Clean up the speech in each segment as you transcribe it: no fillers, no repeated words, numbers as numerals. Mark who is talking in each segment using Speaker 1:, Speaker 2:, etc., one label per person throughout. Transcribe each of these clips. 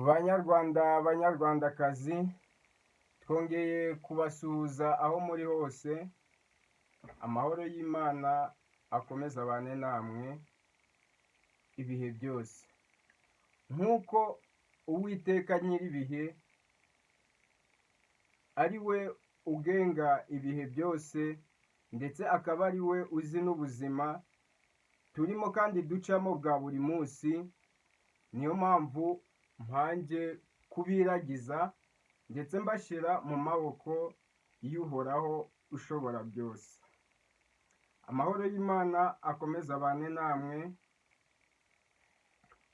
Speaker 1: Banyarwanda, banyarwandakazi, twongeye kubasuhuza aho muri hose. Amahoro y'Imana akomeze abane namwe ibihe byose, nk'uko Uwiteka nyir'ibihe ari we ugenga ibihe byose, ndetse akaba ari we uzi n'ubuzima turimo kandi ducamo bwa buri munsi. Niyo mpamvu mpanjye kubiragiza ndetse mbashyira mu maboko y'Uhoraho ushobora byose. Amahoro y'Imana akomeze abane namwe.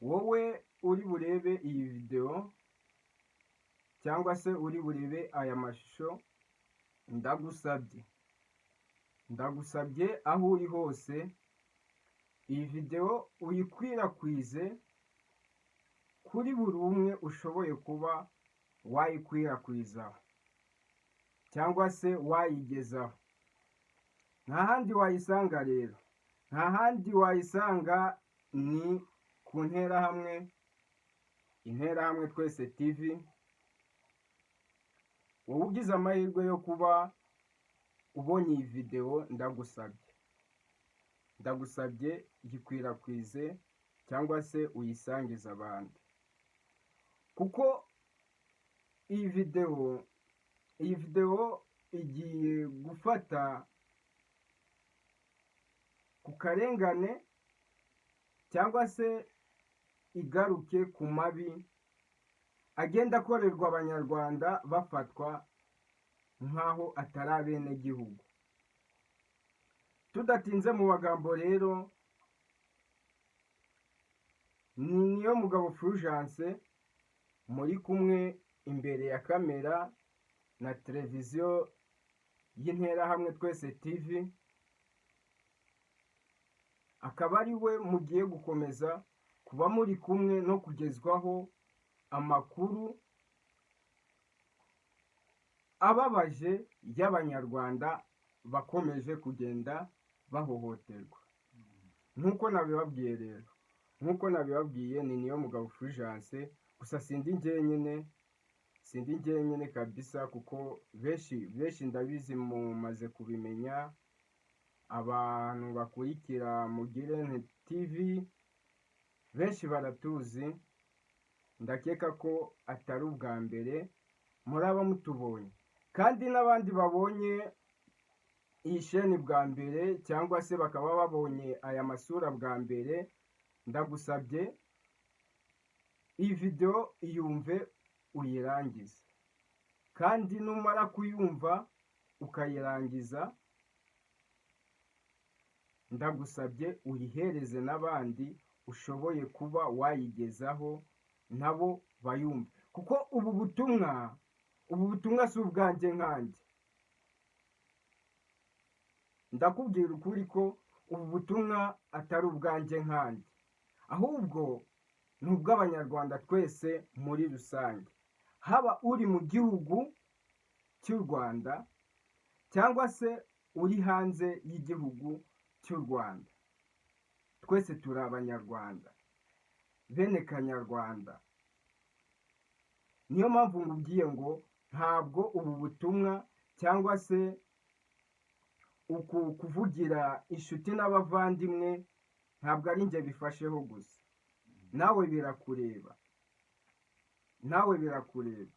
Speaker 1: Wowe uri burebe iyi videwo cyangwa se uri burebe aya mashusho, ndagusabye, ndagusabye aho uri hose, iyi videwo uyikwirakwize kuri buri umwe ushoboye kuba wayikwirakwizaho cyangwa se wayigezaho. Nta handi wayisanga rero, nta handi wayisanga, ni ku Nterahamwe, Interahamwe Twese TV. Wowe ugize amahirwe yo kuba ubonye iyi videwo, ndagusabye, ndagusabye yikwirakwize cyangwa se uyisangize abandi, kuko iyi videwo igiye gufata ku karengane cyangwa se igaruke ku mabi agenda akorerwa Abanyarwanda bafatwa nk'aho atari abenegihugu. Tudatinze mu magambo rero, ni niyo mugabo Fulgence muri kumwe imbere ya kamera na televiziyo y'Interahamwe Twese TV, akaba ari we mugiye gukomeza kuba muri kumwe no kugezwaho amakuru ababaje y'Abanyarwanda bakomeje kugenda bahohoterwa. Nk'uko nabibabwiye rero, nk'uko nabibabwiye, ni niyo mugabo Fulgence. Gusa sindi njyenyine, sindi njyenyine kabisa, kuko benshi benshi ndabizi mumaze kubimenya. Abantu bakurikira Mugirente TV benshi baratuzi, ndakeka ko atari ubwa mbere muraba mutubonye. Kandi n'abandi babonye iyi sheni bwa mbere cyangwa se bakaba babonye aya masura bwa mbere, ndagusabye iyi videwo iyumve uyirangize, kandi numara kuyumva ukayirangiza, ndagusabye uyihereze n'abandi ushoboye kuba wayigezaho nabo bayumve, kuko ubu butumwa si ubwanjye nkanjye. Ndakubwira ukuri ko ubu butumwa atari ubwanjye nkanjye, ahubwo ni ubw'Abanyarwanda twese muri rusange, haba uri mu gihugu cy'u Rwanda cyangwa se uri hanze y'igihugu cy'u Rwanda. Twese turi Abanyarwanda, bene Kanyarwanda. Niyo mpamvu ngubwiye ngo ntabwo ubu butumwa cyangwa se uku kuvugira inshuti n'abavandimwe ntabwo ari njye bifasheho gusa, nawe birakureba, nawe birakureba.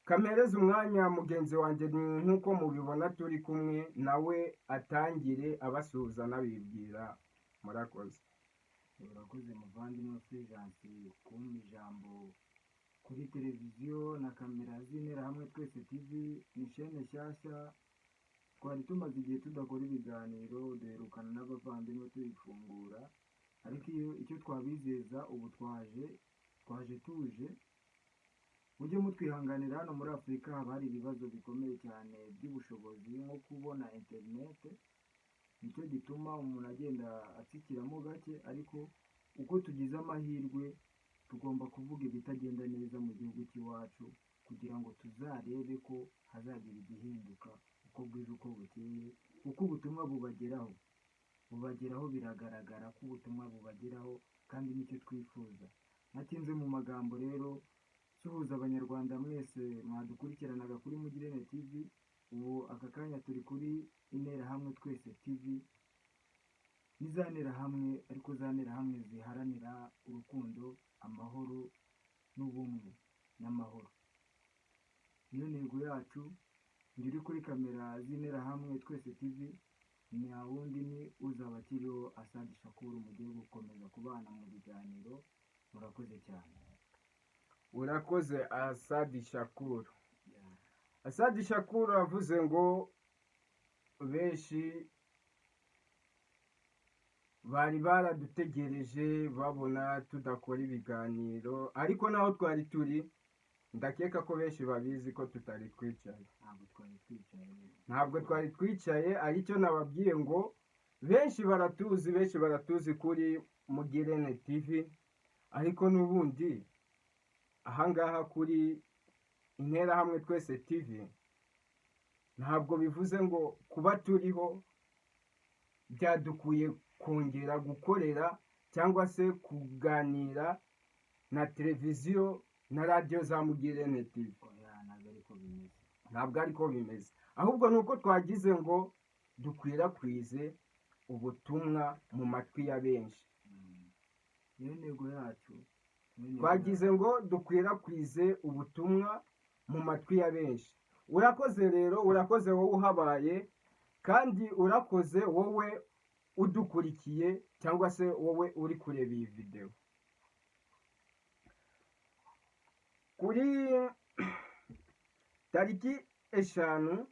Speaker 1: Kampereza umwanya mugenzi wanjye, nk'uko mubibona turi kumwe nawe, atangire abasuhuza anabibwira. Murakoze.
Speaker 2: Urakoze muvandimwe Fulgence kumpa ijambo kuri televiziyo na kamera z'Interahamwe Twese TV. Ni shene nshyashya, twari tumaze igihe tudakora ibiganiro, duherukana n'abavandimwe tuyifungura, ariko iyo icyo twabizeza ubu twaje tuje. Mujye mutwihanganira, hano muri Afurika haba hari ibibazo bikomeye cyane by'ubushobozi nko kubona interinete, nicyo gituma umuntu agenda atsikiramo gake. Ariko uko tugize amahirwe tugomba kuvuga ibitagenda neza mu gihugu cy'iwacu kugira ngo tuzarebe ko hazagira igihinduka uko bwije uko bukeye. Uko ubutumwa bubageraho, biragaragara ko ubutumwa bubageraho kandi nicyo twifuza. Natinze mu magambo rero, suhuza abanyarwanda mwese mwadukurikiranaga kuri Mugirente TV. Ubu aka kanya turi kuri Interahamwe Twese TV. Ni za nterahamwe, ariko za nterahamwe ziharanira urukundo, amahoro n'ubumwe n'amahoro. Niyo ntego yacu. Njye uri kuri kamera z'Interahamwe Twese TV nta wundi, ni uzaba akiriho Asadi Shakuru. Mugiye gukomeza kubana mu biganiro. Murakoze cyane.
Speaker 1: Urakoze, Asadi Shakuru. Asadi Shakuru avuze ngo benshi bari baradutegereje babona tudakora ibiganiro, ariko naho twari turi, ndakeka ko benshi babizi ko tutari twicaye.
Speaker 2: Ntabwo twari twicaye.
Speaker 1: Ntabwo twari twicaye, aricyo nababwiye ngo benshi baratuzi, benshi baratuzi kuri Mugirene TV, ariko n'ubundi ahangaha kuri Interahamwe Twese TV ntabwo bivuze ngo kuba turiho byadukuye kongera gukorera cyangwa se kuganira na televiziyo na radiyo za Mugirene TV.
Speaker 2: Oya, ntabwo ariko bimeze.
Speaker 1: Ntabwo ariko bimeze, ahubwo ni uko twagize ngo dukwirakwize ubutumwa mu matwi ya benshi.
Speaker 2: Niyo ntego yacu, niyo ntego
Speaker 1: Twagize
Speaker 2: yacu.
Speaker 1: ngo dukwirakwize ubutumwa mu matwi ya benshi. Urakoze rero, urakoze wowe uhabaye, kandi urakoze wowe udukurikiye cyangwa se wowe uri kureba iyi videwo. Kuri tariki 5,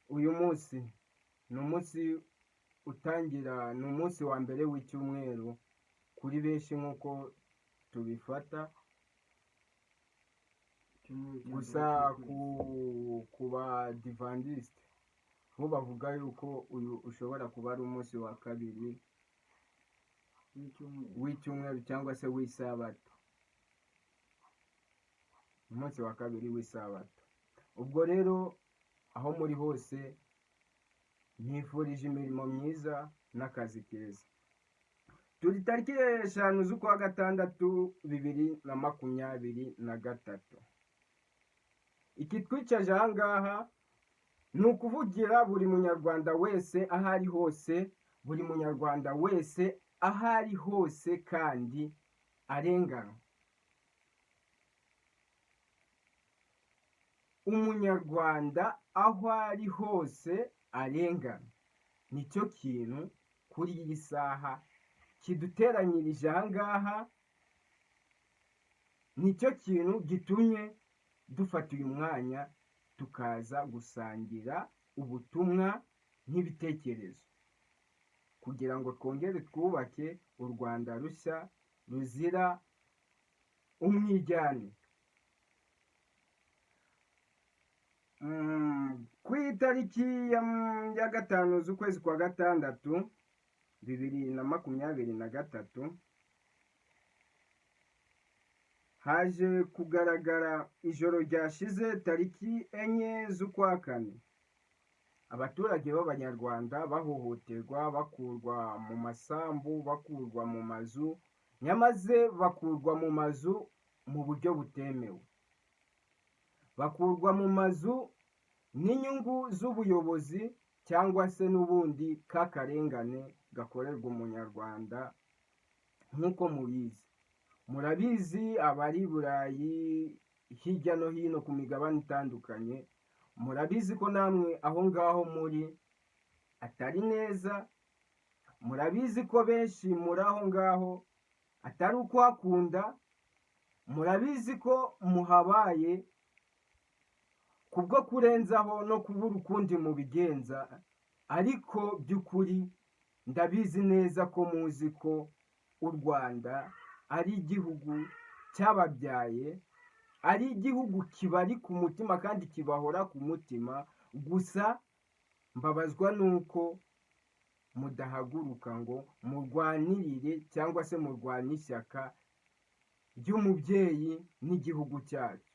Speaker 1: uyu munsi ni umunsi utangira, ni umunsi wa mbere w'icyumweru kuri benshi nk'uko tubifata.
Speaker 2: Icyumweru cya mbere
Speaker 1: Gusa
Speaker 2: cy'ukwezi.
Speaker 1: ku badivandisite bo bavuga yuko uyu ushobora kuba ari umunsi wa kabiri
Speaker 2: w'icyumweru,
Speaker 1: w'icyumweru cyangwa se w'isabato, umunsi wa kabiri w'isabato. Ubwo rero aho muri hose nifurije imirimo myiza n'akazi keza. Turi tariki 5 z'ukwa gatandatu 2023. Ikitwicaje aha ngaha ni ukuvugira buri munyarwanda wese aho ari hose, buri munyarwanda wese aho ari hose kandi arenganwa. Umunyarwanda aho ari hose arengana, nicyo kintu kuri iyi saha kiduteranyirije aha ngaha, nicyo kintu gitumye dufata uyu mwanya tukaza gusangira ubutumwa n'ibitekerezo kugira ngo twongere twubake u Rwanda rushya ruzira umwiryane. Ku itariki ya 5 z'ukwezi kwa gatandatu 2023, haje kugaragara ijoro ryashize tariki 4 z'ukwa kane, abaturage b'abanyarwanda bahohoterwa, bakurwa mu masambu, bakurwa mu mazu, nyamaze bakurwa mu mazu mu buryo butemewe, bakurwa mu mazu n'inyungu z'ubuyobozi cyangwa se n'ubundi k'akarengane gakorerwa umunyarwanda nk'uko mubizi. Murabizi abari i Burayi hirya no hino ku migabane itandukanye, murabizi ko namwe aho ngaho muri atari neza, murabizi ko benshi muri aho ngaho atari ukuhakunda, murabizi ko muhabaye kubwo kurenzaho no kubura ukundi mubigenza, ariko by'ukuri ndabizi neza ko muzi ko u Rwanda ari igihugu cyababyaye, ari igihugu kibari ku mutima kandi kibahora ku mutima. Gusa mbabazwa nuko mudahaguruka ngo murwanirire cyangwa se murwanye ishyaka ry'umubyeyi n'igihugu cyacu.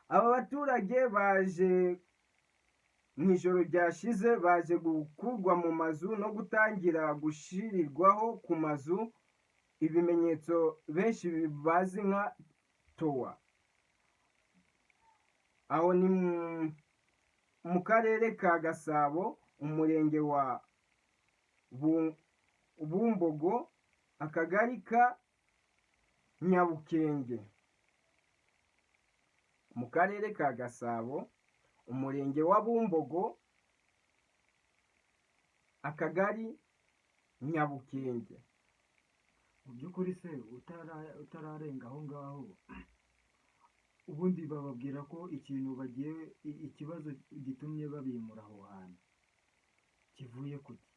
Speaker 1: Aba baturage baje Mu ijoro ryashize baje gukurwa mu mazu no gutangira gushirirwaho ku mazu ibimenyetso benshi bazi nka towa. Aho ni mu karere ka Gasabo, umurenge wa Bumbogo, akagari ka Nyabukenge. Mu karere ka Gasabo, umurenge wa Bumbogo, akagari Nyabukenge.
Speaker 2: Mu by'ukuri se, utararenga aho ngaho, ubundi bababwira ko ikintu bagiye ikibazo gitumye babimura aho hantu kivuye kuki?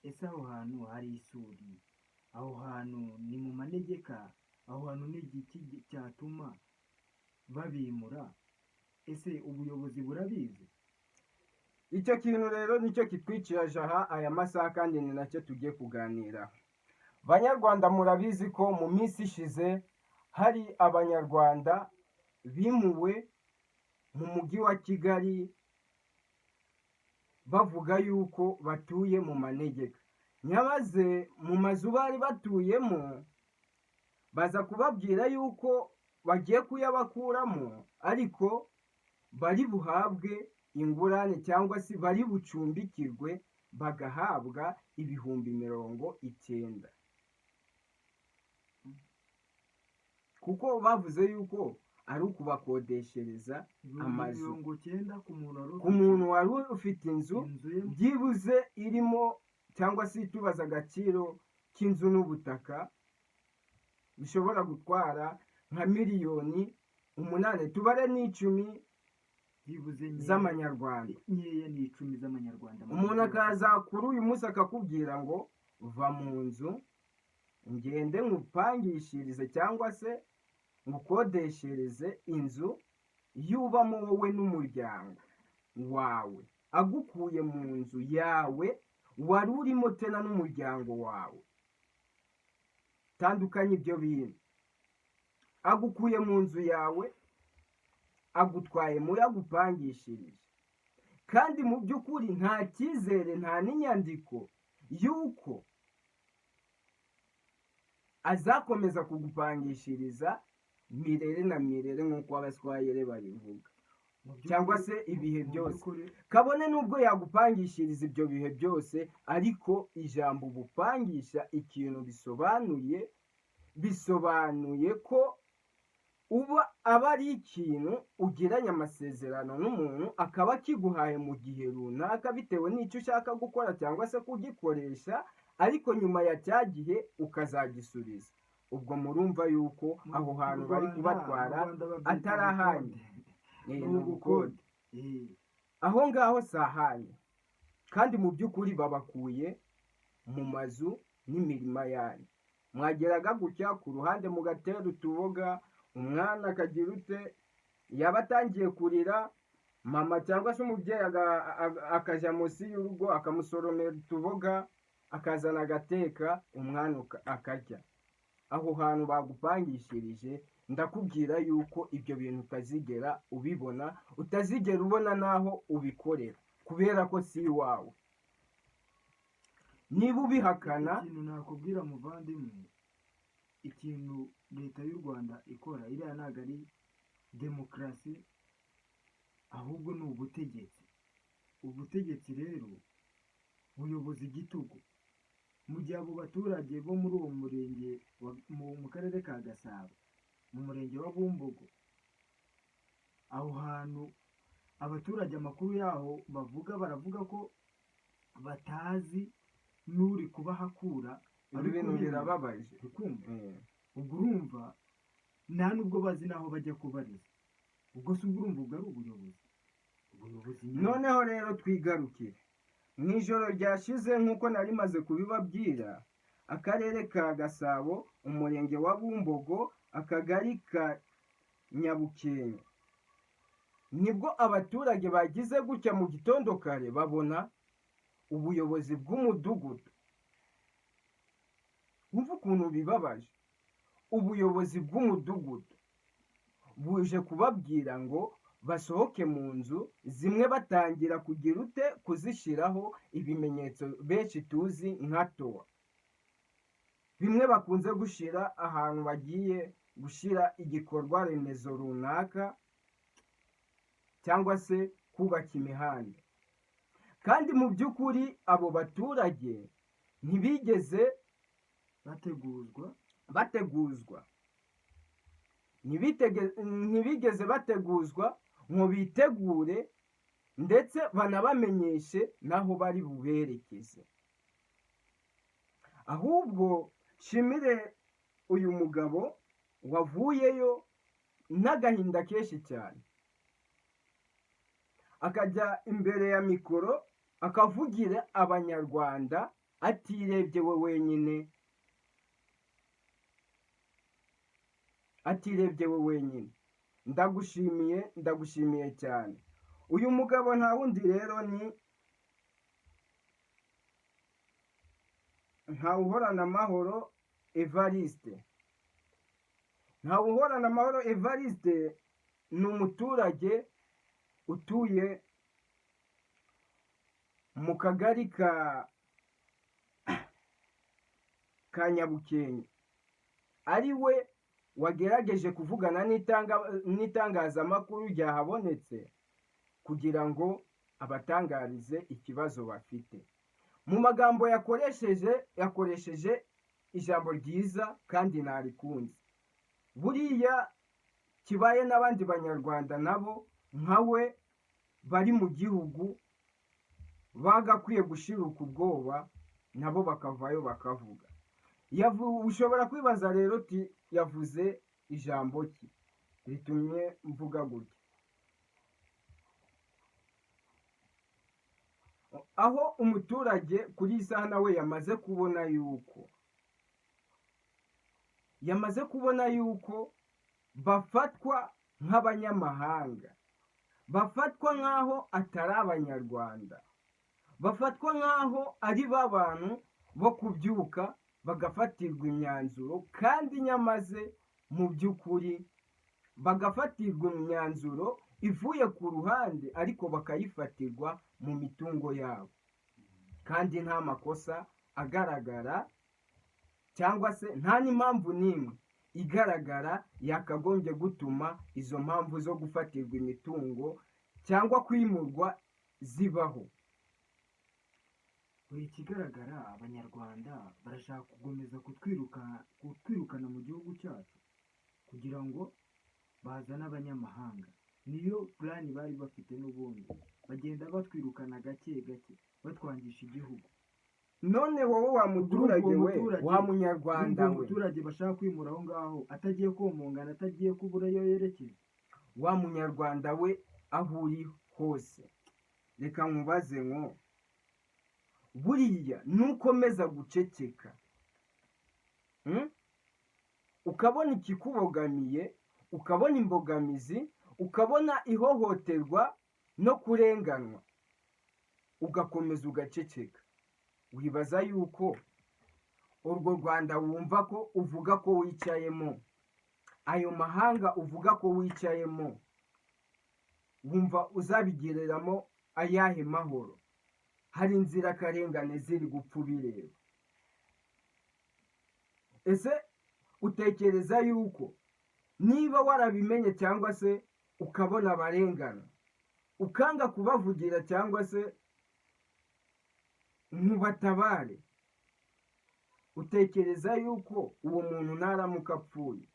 Speaker 2: Ese aho hantu hari isuri? Aho hantu ni mu manegeka? Aho hantu ni igiki cyatuma babimura? Ese ubuyobozi burabizi?
Speaker 1: Icyo kintu rero nicyo kitwiciraje aha aya masaha, kandi ni nacyo tugiye kuganira. Banyarwanda, murabizi ko mu minsi ishize hari Abanyarwanda bimuwe mu mujyi wa Kigali bavuga yuko batuye mu manegeka. Nyamaze mu mazu bari batuyemo baza kubabwira yuko bagiye kuyabakuramo, ariko bari buhabwe ingurane cyangwa se bari bucumbikirwe, bagahabwa 90,000, kuko bavuze yuko ari ukubakodeshereza
Speaker 2: ibihumbi
Speaker 1: amazu.
Speaker 2: 90 ku muntu wari
Speaker 1: Ku muntu wari ufite inzu
Speaker 2: inzu ye
Speaker 1: byibuze irimo, cyangwa se tubaza agaciro k'inzu n'ubutaka bishobora gutwara nka miliyoni 8, tubare n'10
Speaker 2: byibuze nkeya
Speaker 1: z'amanyarwanda.
Speaker 2: Nkeya ni 10 z'amanyarwanda.
Speaker 1: Umuntu akaza kuri uyu munsi akakubwira ngo va mu nzu, ngende nkupangishirize cyangwa se ngukodeshereze inzu yubamo wowe n'umuryango wawe, agukuye mu nzu yawe wari urimo tena n'umuryango wawe. Tandukanye ibyo bintu. Agukuye mu nzu yawe, agutwaye muri agupangishirije, kandi mu by'ukuri nta cyizere, nta n'inyandiko y'uko azakomeza kugupangishiriza mirere na mirere, nk'uko Abaswayire babivuga, cyangwa se ibihe
Speaker 2: Mu
Speaker 1: byose.
Speaker 2: by'ukuri
Speaker 1: Kabone n'ubwo yagupangishiriza ibyo bihe byose, ariko ijambo ubupangisha ikintu bisobanuye ko uba aba ari ikintu ugiranye amasezerano n'umuntu, akaba akiguhaye mu gihe runaka bitewe n'icyo ushaka gukora cyangwa se kugikoresha, ariko nyuma ya cya gihe ukazagisubiza. Ubwo murumva yuko aho
Speaker 2: Mu
Speaker 1: hantu bari
Speaker 2: Rwanda,
Speaker 1: kubatwara
Speaker 2: mu Rwanda babyita
Speaker 1: atari ahanyu.
Speaker 2: ubukode.
Speaker 1: Ni
Speaker 2: Ni
Speaker 1: ubukode.
Speaker 2: ubukode.
Speaker 1: Aho ngaho si ahanyu, kandi mu by'ukuri babakuye mu mazu n'imirima yanyu. Mwageraga gutya ku ruhande mugatera utuboga, umwana akagira ute, yaba atangiye kurira, mama cyangwa se umubyeyi akajya munsi y'urugo akamusoromera utuboga, akazana agateka, umwana akarya. Aho hantu bagupangishirije, ndakubwira yuko ibyo bintu utazigera ubibona, utazigera ubona n'aho ubikorera, kubera ko si iwawe. Niba ubihakana.
Speaker 2: Ikintu nakubwira muvandimwe, ikintu leta y'u Rwanda ikora iriya ntabwo ari demokarasi, ahubwo ni ubutegetsi. Ubutegetsi rero buyoboza igitugu. Mu gihe abo baturage bo muri uwo murenge mu karere ka Gasabo, mu murenge wa Bumbogo, aho hantu abaturage amakuru yaho bavuga, baravuga ko batazi n'uri kubahakura.
Speaker 1: Ibi
Speaker 2: ari
Speaker 1: bintu
Speaker 2: kubimura.
Speaker 1: birababaje.
Speaker 2: Uri kumva? Ubwo urumva nta nubwo bazi n'aho bajya kubariza. Ubwo se ubwo urumva ubwo ari ubuyobozi nyine.
Speaker 1: Noneho rero twigarukire mu ijoro ryashize, nk'uko nari maze kubibabwira, akarere ka Gasabo, umurenge wa Bumbogo, akagari ka Nyabukenke, nibwo abaturage bagize gutya mu gitondo kare babona ubuyobozi bw'umudugudu. Wumva ukuntu bibabaje! Ubuyobozi bw'umudugudu buje kubabwira ngo Basohoke mu nzu zimwe, batangira kugira ute? Kuzishyiraho ibimenyetso benshi tuzi nka towa, bimwe bakunze gushyira ahantu bagiye gushyira igikorwa remezo runaka cyangwa se kubaka imihanda. Kandi mu by'ukuri abo baturage ntibigeze
Speaker 2: bateguzwa.
Speaker 1: Bateguzwa. Ntibigeze bateguzwa ngo bitegure, ndetse banabamenyeshe n'aho bari buberekeze. Ahubwo nshimire uyu mugabo wavuyeyo n'agahinda kenshi cyane, akajya imbere ya mikoro, akavugira Abanyarwanda atirebye we wenyine, atirebye we wenyine. Ndagushimiye, ndagushimiye cyane. Uyu mugabo nta wundi rero ni Ntawuhoranamahoro Evariste. Ntawuhoranamahoro Evariste ni umuturage utuye mu kagari ka Nyabukenke, ari we wagerageje kuvugana n'itangazamakuru ryahabonetse kugira ngo abatangarize ikibazo bafite. Mu magambo yakoresheje, yakoresheje ijambo ryiza kandi narikunze. Buriya kibaye n'abandi Banyarwanda nabo nka we bari mu gihugu bagakwiye gushiruka ubwoba, nabo bakavayo bakavuga. Ushobora kwibaza rero uti: "Yavuze ijambo ki ritumye mvuga gutya?" Aho umuturage kuri iyi saha nawe yamaze kubona yuko bafatwa nk'abanyamahanga, bafatwa nk'aho atari Abanyarwanda, bafatwa nk'aho ari ba bantu bo kubyuka bagafatirwa imyanzuro, kandi nyamaze mu by'ukuri bagafatirwa imyanzuro ivuye ku ruhande, ariko bakayifatirwa mu mitungo yabo, kandi nta makosa agaragara cyangwa se nta n'impamvu n'imwe igaragara yakagombye gutuma izo mpamvu zo gufatirwa imitungo cyangwa kwimurwa zibaho.
Speaker 2: Buri ikigaragara, Abanyarwanda barashaka gukomeza kutwirukana mu gihugu cyacu kugira ngo bazane abanyamahanga. Niyo plan bari bafite n'ubundi. Bagenda batwirukana gake gake, batwangisha igihugu.
Speaker 1: None wowe wa muturage
Speaker 2: Urumva uwo
Speaker 1: we,
Speaker 2: muturage-
Speaker 1: wa Munyarwanda
Speaker 2: Urumva uwo
Speaker 1: we,
Speaker 2: muturage bashaka kwimura aho ngaho atagiye komongana, atagiye kubura ayo yerekeza.
Speaker 1: Wa Munyarwanda we, aho uri hose, reka nkubaze ngo buriya nukomeza guceceka, Ukabona ikikubogamiye, ukabona imbogamizi, ukabona ihohoterwa no kurenganwa, ugakomeza ugaceceka, wibaza yuko urwo Rwanda wumva ko uvuga ko wicayemo, ayo mahanga uvuga ko wicayemo, wumva uzabigereramo ayahe mahoro, hari inzirakarengane ziri gupfa ubireba? Ese utekereza yuko niba warabimenye cyangwa se ukabona abarengana, ukanga kubavugira cyangwa se ntubatabare, utekereza yuko uwo muntu naramuka apfuye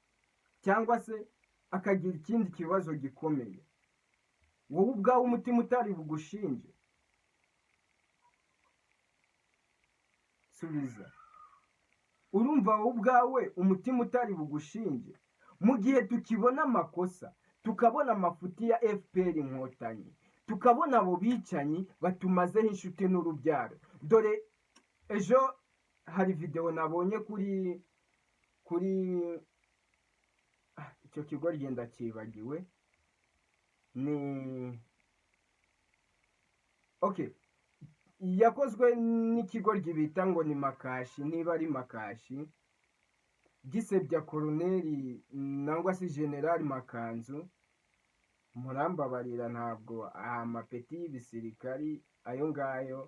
Speaker 1: cyangwa se akagira ikindi kibazo gikomeye, wowe ubwawe umutima utari bugushinje? Subiza. Urumva wowe ubwawe umutima utari bugushinje, mu gihe tukibona amakosa, tukabona amafuti ya FPR Inkotanyi, tukabona abo bicanyi batumazeho inshuti n'urubyaro? Dore ejo hari videwo nabonye kuri icyo kigo, genda cyibagiwe, ni okay, yakozwe n'ikigo bita ngo ni Makashi, niba ari Makashi, gisebya Koroneri nangwa se Generali Makanzu. Murambabarira, ntabwo amapeti y'ibisirikari ayo ngayo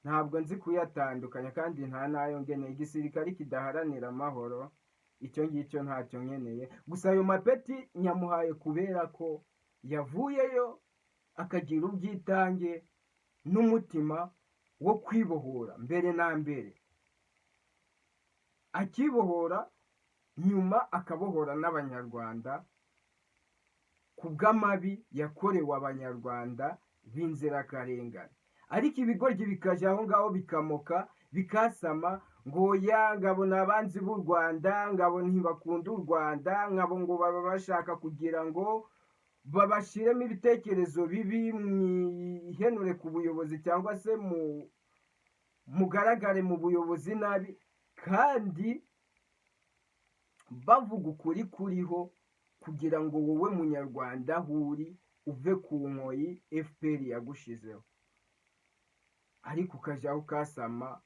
Speaker 1: ntabwo nzi kuyatandukanya, kandi nta n'ayo ngeneye. Igisirikari kidaharanira amahoro, icyo ngicyo ntacyo nkeneye. Gusa ayo mapeti nyamuhaye kubera ko yavuyeyo akagira ubwitange n'umutima wo kwibohora mbere na mbere, akibohora, nyuma akabohora n'Abanyarwanda ku bw'amabi yakorewe Abanyarwanda b'inzirakarengane. Ariko ibigoryi bikajya aho ngaho bikamoka, bikasama ngo ya ngabo ni abanzi b'u Rwanda, ngabo ntibakunda u Rwanda, ngabo ngo baba bashaka kugira ngo babashyiremo ibitekerezo bibi, mwihenure ku buyobozi cyangwa se mu mugaragare mu buyobozi nabi, kandi bavuga ukuri kuriho kugira ngo wowe Munyarwanda aho uri uve ku nkoyi FPR yagushizeho. Ariko ukajyaho ukasama,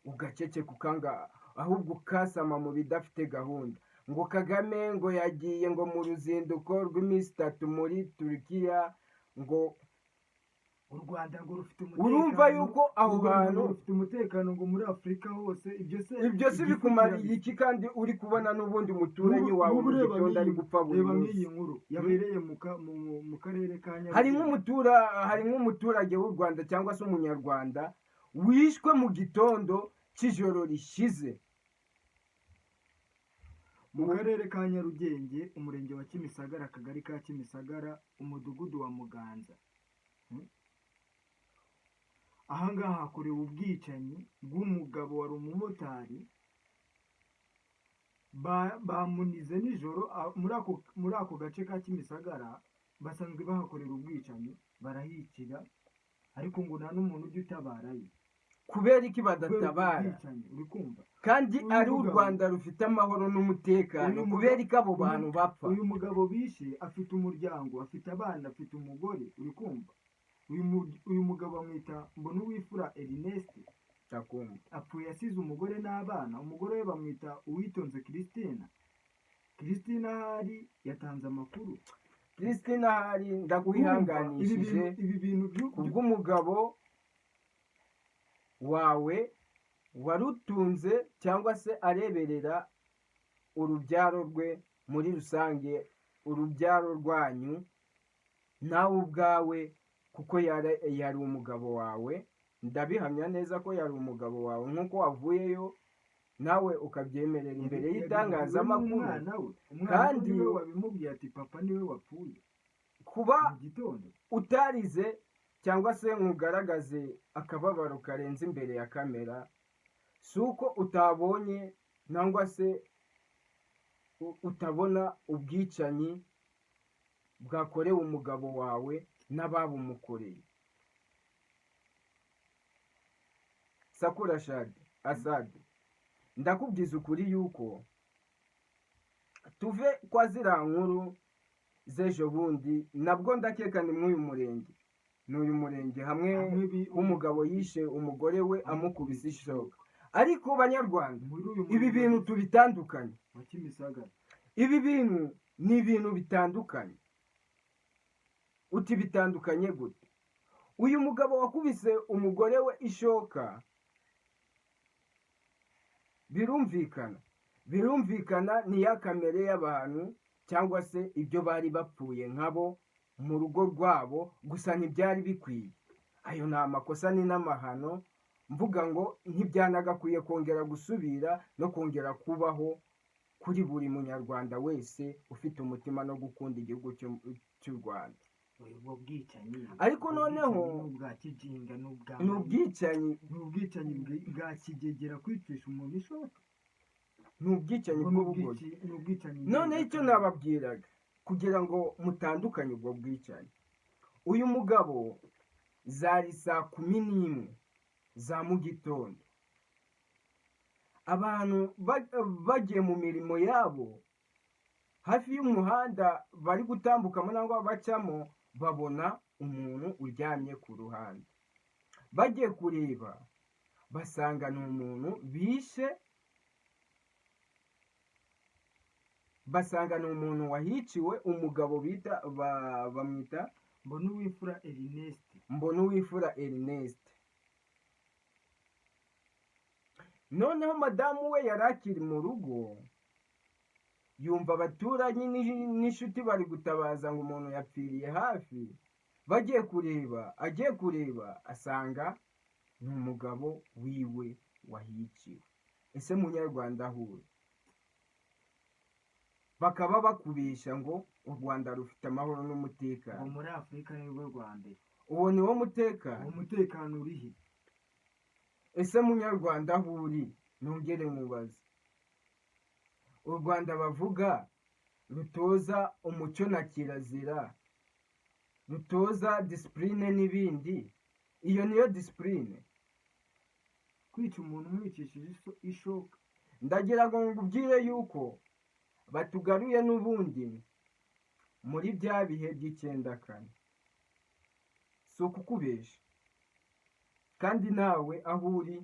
Speaker 1: ugaceceka, ukanga, ahubwo ukasama mu bidafite gahunda, ngo Kagame ngo yagiye ngo mu ruzinduko rw'iminsi 3 muri Turukiya, ngo
Speaker 2: U Rwanda ngo rufite umutekano.
Speaker 1: Urumva yuko aho
Speaker 2: U Rwanda
Speaker 1: hantu
Speaker 2: ngo rufite umutekano ngo muri Afurika hose. Ibyo se
Speaker 1: Ibyo si
Speaker 2: igifu
Speaker 1: bikumariye
Speaker 2: kirabisa.
Speaker 1: iki, kandi uri kubona n'ubundi muturanyi wawe
Speaker 2: N'ubu
Speaker 1: mu
Speaker 2: reba
Speaker 1: gitondo ari
Speaker 2: nk'iyi
Speaker 1: gupfa buri
Speaker 2: reba
Speaker 1: munsi?
Speaker 2: nk'iyi nkuru yabereye mu karere ka
Speaker 1: Hari
Speaker 2: Nyarugenge.
Speaker 1: Hari nk'umuturage w'u Rwanda cyangwa se Umunyarwanda wishwe mu gitondo cy'ijoro rishize.
Speaker 2: Mu karere ka Nyarugenge, umurenge wa Kimisagara, akagari ka Kimisagara, umudugudu wa Muganza. Ahangaha hakorewe ubwicanyi bw'umugabo wari umumotari. Bamunize nijoro muri ako gace ka Kimisagara basanzwe bahakorera ubwicanyi, barahicira, ariko ngo nta n'umuntu ujya utabarayo.
Speaker 1: Kubera iki
Speaker 2: Kubera ubwo
Speaker 1: badatabara
Speaker 2: bwicanyi, uri kumva?
Speaker 1: Kandi
Speaker 2: Uyu
Speaker 1: ari u
Speaker 2: mugabo
Speaker 1: Rwanda rufite amahoro n'umutekano,
Speaker 2: uyu
Speaker 1: kubera
Speaker 2: mugabo
Speaker 1: iki abo bantu bapfa?
Speaker 2: Uyu mugabo bishe afite umuryango, afite abana, afite umugore, uri kumva? Uyu mugabo bamwita Mbonuwifura Ernest.
Speaker 1: Ndakumva.
Speaker 2: Apfuye asize umugore n'abana. Umugore we bamwita Uwitonze Christina. Christina ahari yatanze amakuru.
Speaker 1: Christina ahari,
Speaker 2: Urumva ibi
Speaker 1: ndakwihanganishije
Speaker 2: bintu, ibi bintu
Speaker 1: kubw'umugabo wawe warutunze cyangwa se areberera urubyaro rwe muri rusange, urubyaro rwanyu, nawe ubwawe, kuko yari umugabo wawe. Ndabihamya neza ko yari umugabo wawe, nk'uko wavuyeyo nawe ukabyemerera imbere
Speaker 2: Yabibwiwe
Speaker 1: y'itangazamakuru.
Speaker 2: n'umwana we. Umwana we
Speaker 1: Kandi
Speaker 2: niwe wabimubwiye, ati papa niwe wapfuye
Speaker 1: kuba
Speaker 2: mu gitondo.
Speaker 1: utarize cyangwa se nkugaragaze akababaro karenze imbere ya kamera, si uko utabonye nangwa se utabona ubwicanyi bwakorewe umugabo wawe n'ababumukoreye. Sakura Shadi Asadi, ndakubwiza ukuri yuko tuve kwa ziriya nkuru z'ejo bundi, nabwo ndakeka ni mw'uyu murenge, ni uyu murenge hamwe
Speaker 2: Hamwe
Speaker 1: w'umugabo yishe umugore we amukubise ishoka. Ariko Banyarwanda,
Speaker 2: muri uyu
Speaker 1: ibi
Speaker 2: murenge
Speaker 1: bintu tubitandukanye.
Speaker 2: wa Kimisagara.
Speaker 1: Ibi bintu ni ibintu bitandukanye. Uti bitandukanye gute? Uyu mugabo wakubise umugore we ishoka, birumvikana ni ya kamere y'abantu cyangwa se ibyo bari bapfuye nkabo mu rugo rwabo, gusa ntibyari bikwiye. Ayo ni amakosa, ni n'amahano, mvuga ngo ntibyanagakwiye kongera gusubira no kongera kubaho kuri buri Munyarwanda wese ufite umutima no gukunda igihugu cy'u Rwanda.
Speaker 2: Ubwo bwicanyi,
Speaker 1: Ariko
Speaker 2: ubwo
Speaker 1: noneho
Speaker 2: bwicanyi ni ubwa kijinga, ni ubwa
Speaker 1: ni ubwicanyi,
Speaker 2: ni ubwicanyi bwa kigegera, kwicisha umuntu ishoka.
Speaker 1: Ni ubwicanyi
Speaker 2: Ubwo ni
Speaker 1: bw'ubugoryi.
Speaker 2: ni ubwicanyi
Speaker 1: Noneho icyo
Speaker 2: ndengakamere.
Speaker 1: nababwiraga kugira ngo mutandukanye ubwo bwicanyi, uyu mugabo zari saa 11 za mu gitondo, abantu bagiye mu mirimo yabo, hafi y'umuhanda bari gutambukamo cyangwa bacamo, babona umuntu uryamye ku ruhande. Bagiye kureba basanga ni umuntu bishe. Basanga ni umuntu wahiciwe, umugabo bita bamwita
Speaker 2: Mbonuwimfura Ernest.
Speaker 1: Mbonuwimfura Ernest. Noneho madamu we yari akiri mu rugo, yumva abaturanyi n'inshuti bari gutabaza ngo umuntu yapfiriye hafi. Bagiye kureba, agiye kureba asanga ni umugabo wiwe wahiciwe. Ese munyarwanda ahure, bakaba bakubesha ngo u Rwanda rufite amahoro n'umutekano?
Speaker 2: Ngo muri Afurika nirwo rwa mbere.
Speaker 1: Uwo ni wo mutekano?
Speaker 2: Uwo mutekano urihe?
Speaker 1: Ese munyarwanda aho uri, nongere nkubaze, u Rwanda bavuga rutoza umuco na kirazira, rutoza disipurine n'ibindi, iyo niyo disipurine?
Speaker 2: Kwica umuntu umwicishije ishoka.
Speaker 1: Ndagira ngo ngubwire yuko batugaruye n'ubundi muri bya bihe by'icyenda kane. Si ukukubesha, kandi nawe aho uri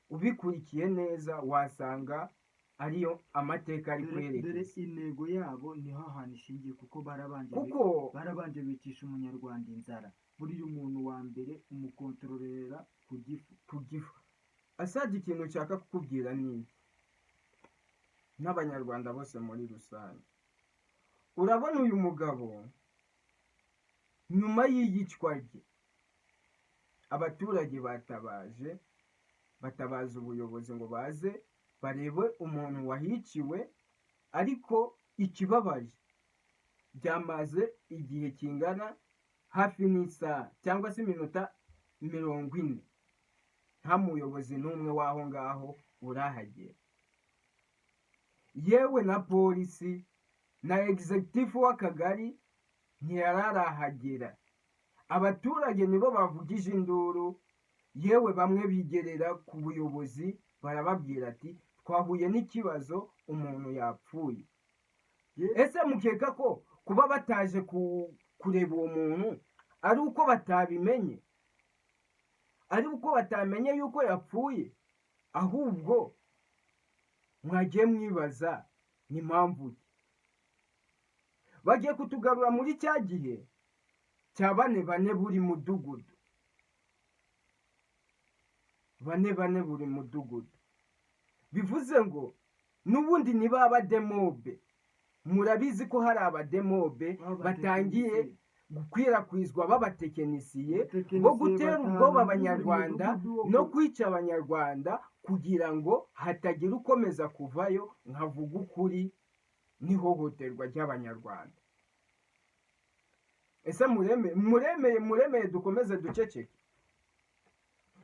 Speaker 1: ubikurikiye neza wasanga ariyo amateka ari
Speaker 2: Dore
Speaker 1: kwerekeza.
Speaker 2: Intego yabo niho hantu ishingiye, kuko barabanje
Speaker 1: Kuko
Speaker 2: barabanje bicisha umunyarwanda inzara. Buriya umuntu wa mbere umukontororera ku gifu.
Speaker 1: Ku gifu. Asadi, ikintu nshaka kukubwira ni iki, n'abanyarwanda bose muri rusange: urabona uyu mugabo, nyuma y'iyicwa rye, abaturage batabaje, batabaza ubuyobozi ngo baze barebe umuntu wahiciwe. Ariko ikibabaje, byamaze igihe kingana hafi n'isaha cyangwa se iminota 40, nta muyobozi n'umwe w'aho ngaho urahagera, yewe na polisi na executive w'akagari ntiyararahagera. Abaturage nibo bavugije induru, yewe bamwe bigerera ku buyobozi, barababwira ati: "Twahuye n'ikibazo, umuntu yapfuye." Ese mukeka ko kuba bataje kureba uwo muntu ari uko batabimenye, ari uko batamenye yuko yapfuye? Ahubwo mwagiye mwibaza ni mpamvu ki bagiye kutugarura muri cya gihe cya bane bane buri mudugudu, bane bane buri mudugudu. Bivuze ngo n'ubundi niba abademobe, murabizi ko hari abademobe batangiye gukwirakwizwa b'abatekinisiye bo gutera ubwoba abanyarwanda no kwica abanyarwanda kugira ngo hatagira ukomeza kuvayo nkavuga ukuri n'ihohoterwa ry'abanyarwanda. Ese muremeye muremeye dukomeze duceceke?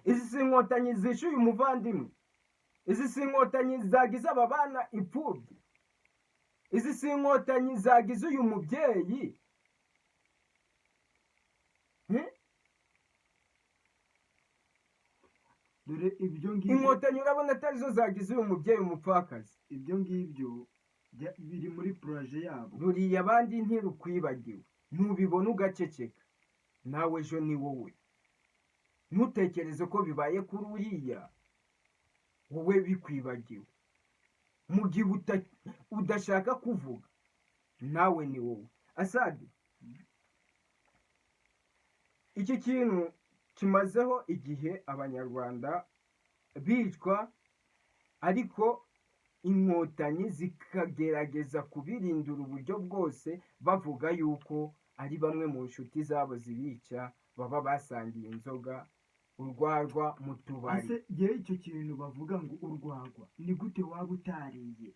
Speaker 1: Izi si inkotanyi zishyuye umuvandimwe? Izi si inkotanyi zagize aba bana imfubyi? Izi si inkotanyi zagize uyu mubyeyi? Hmm?
Speaker 2: Dore ibyo ngibyo.
Speaker 1: Inkotanyi urabona atari zo zagize uyu mubyeyi umupfakazi?
Speaker 2: Ibyo ngibyo biri muri projet yabo.
Speaker 1: Ruriya abandi ntirukwibagiwe. Ntubibona ugaceceka, nawe ejo ni wowe. Ntutekereze ko bibaye kuri uriya wowe bikwibagiwe. Mu gihe udashaka kuvuga, nawe ni wowe. Asadi, iki kintu kimazeho igihe abanyarwanda bicwa, ariko inkotanyi zikagerageza kubirindura uburyo bwose, bavuga yuko ari bamwe mu nshuti zabo zibica, baba basangiye inzoga, urwagwa mu tubari.
Speaker 2: Ese yewe, icyo kintu bavuga ngo urwagwa, ni gute waba utariye?